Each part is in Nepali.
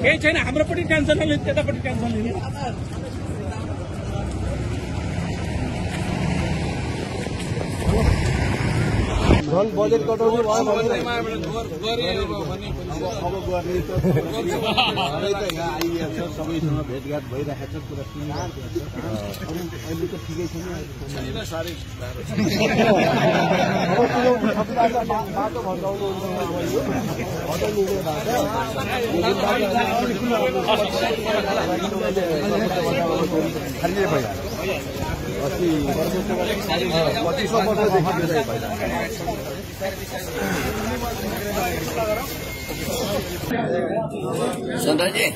केही छैन हाम्रोपट्टि टेन्सन नलिने त्यतापट्टि टेन्सन लिने झन् बजेट कटाउनु भयो अब गर्ने त यहाँ आइरहेको छ सबैसँग भेटघाट भइरहेको छ कुरा अहिले त ठिकै छैन साह्रै बाटो भन्दाउनुहुन्छ अस्ति 25 सन्दरजी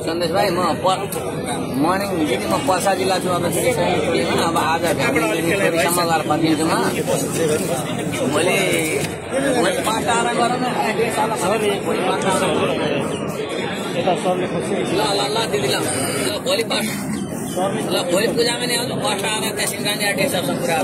सन्देश भाइ म मर्निङ मिटिङमा पर्सा जिल्ला छु अब अब आज भ्यामीसम्म गएर फर्किन्छु मैले 5 टाढा गरेर ल दिदी ल भोलि भोलि पूजामा नै आउँछ 5 टाढा त्यहाँ सिंहगान्धी आर्टिस्ट सबसँग कुरा